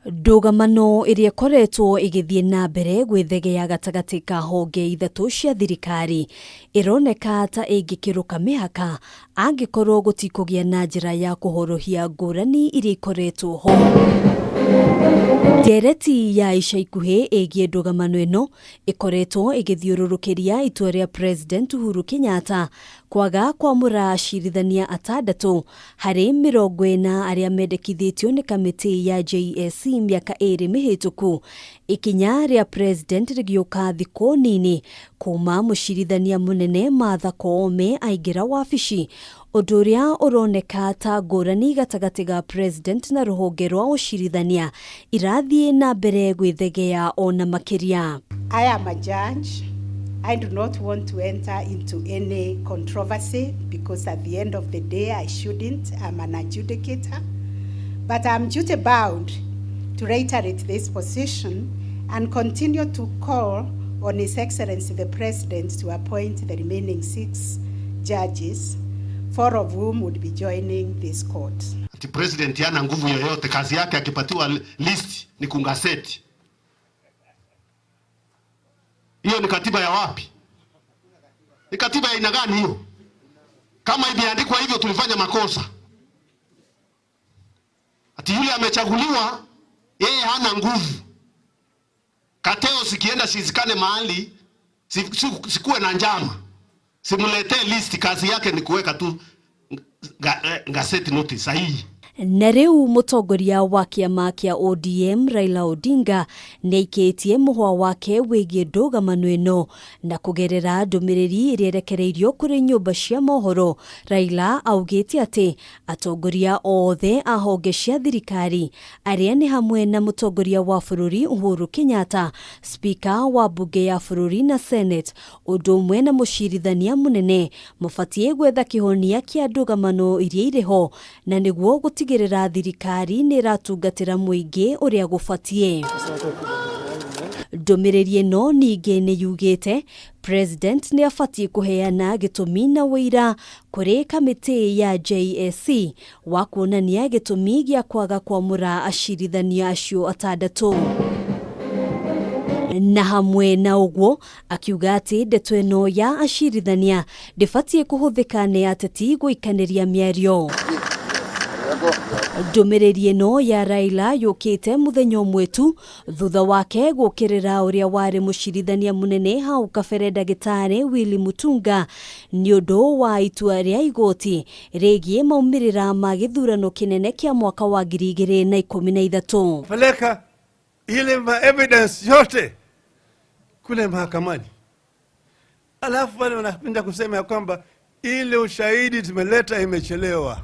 Ndũgamano ĩrĩa ĩkoretwo ĩgĩthiĩ na mbere gwĩthegea gatagatĩ ka honge ithatũ cia thirikari ĩroneka ta ĩngĩkĩrũka mĩhaka angĩkorwo gũtikũgĩa na njĩra ya kũhorohia ngũrani iria ikoretwo ho. Ndereti ya ica ikuhĩ ĩgiĩ ndũgamano ĩno ĩkoretwo ĩgĩthiũrũrũkĩria itua rĩa President Uhuru Kenyatta kwaga kwamũra acirithania atandatũ harĩ 40 arĩa mendekithĩtio nĩ kamĩtĩ ya JSC mĩaka ĩrĩ mĩhĩtũku. Ikinya rĩa President rĩgĩũka thikũ nini kuma mũcirithania mũnene Martha Koome aingĩra wabici, ũndũ ũrĩa ũroneka ta ngũrani gatagatĩ ga President na rũhonge rwa ũcirithania irathiĩ na mbere gwĩthegea ona makĩria. I am a judge. I do not want to enter into any controversy because at the end of the day I shouldn't. I'm an adjudicator. But I'm duty bound to reiterate this position and continue to call on His Excellency the President to appoint the remaining 6 judges, 4 of whom would be joining this court. Ati president hana nguvu yoyote, kazi yake akipatiwa list ni kungaseti. Hiyo ni katiba ya wapi? Ni katiba ya aina gani hiyo? Kama imeandikwa hivyo tulifanya makosa. Ati yule amechaguliwa yeye hana nguvu. Kateo sikienda sizikane mahali, sikuwe na njama. Simuletee list, kazi yake ni kuweka tu gazeti notice sahihi. Na rĩu mũtongoria wa kĩama kĩa ODM Raila Odinga nĩaikĩtie mũhwa wake wĩgiĩ ndũgamano ĩno na kũgerera ndũmĩrĩri ĩrĩa ĩrekereirio kũrĩ nyũmba cia mohoro. Raila augĩte atĩ atongoria othe a honge cia thirikari arĩa nĩ hamwe na mũtongoria wa bũrũri Uhuru Kenyatta, Speaker wa mbunge ya bũrũri na Senate, ũndũ ũmwe na mũcirithania mũnene mabatiĩ gwetha kĩhonia kĩa ndũgamano iria irĩ ho na nĩguo gũtigĩrĩra thirikari nĩ ĩratungatĩra mũingĩ ũrĩa gũbatiĩ. Ndũmĩrĩri ĩno ningĩ nĩ yugĩte President nĩ abatiĩ kũheana gĩtũmi na ũira kũrĩ kamĩtĩ ya JSC wa kuonania gĩtũmi gĩa kwaga kwamũra acirithania acio atandatũ. Na hamwe na ũguo akiuga atĩ ndeto ĩno ya acirithania ndĩbatiĩ kũhũthĩka nĩ ateti gũikanĩria mĩario. Ndũmĩrĩri ĩno ya Raila yũkĩte mũthenya ũmwe tu thutha wake gũkĩrĩra ũrĩa warĩ mũcirithania mũnene hau kabere ndagĩtarĩ Willy Mutunga nĩ ũndũ wa itua rĩa igoti rĩgiĩ maumĩrĩra ma gĩthurano kĩnene kĩa mwaka wa 2013. Peleka ile ma evidence yote kule mahakamani, alafu wale wanapenda kusema ya kwamba ile ushahidi tumeleta imechelewa.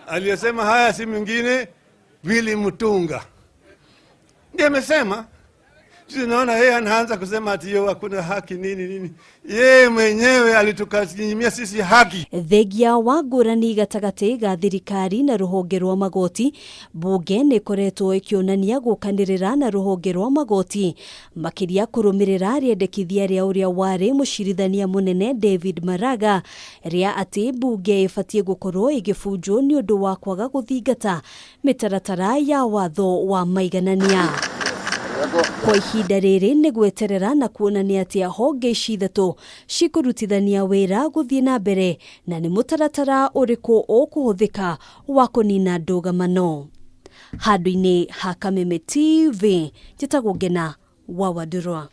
Aliyesema haya si mwingine Willy Mutunga ndiye amesema. Tunaona yeye anaanza kusema ati yo hakuna haki nini nini. Yeye mwenyewe alitukanyimia sisi haki. Thengia wa ngũrani gatagatĩ ga thirikari na rũhonge rwa magoti, bunge nĩ ĩkoretwo ĩkĩonania gũkanĩrĩra na rũhonge rwa magoti makĩria kũrũmĩrĩra rĩendekithia rĩa ũrĩa warĩ mũcirithania mũnene David Maraga rĩa atĩ bunge ĩbatiĩ gũkorwo ĩgĩbunjwo nĩ ũndũ wa kwaga gũthingata mĩtaratara ya watho wa maiganania. Kwa ihinda rĩrĩ nĩ gweterera na kuonania atĩ honge ici ithatũ cikũrutithania wĩra gũthiĩ na mbere na nĩ mũtaratara ũrĩkũ ũkũhũthĩka wa kũnina ndũgamano. Handũ-inĩ ha Kameme TV, njĩtagwo Ngena wa Wandũrwa.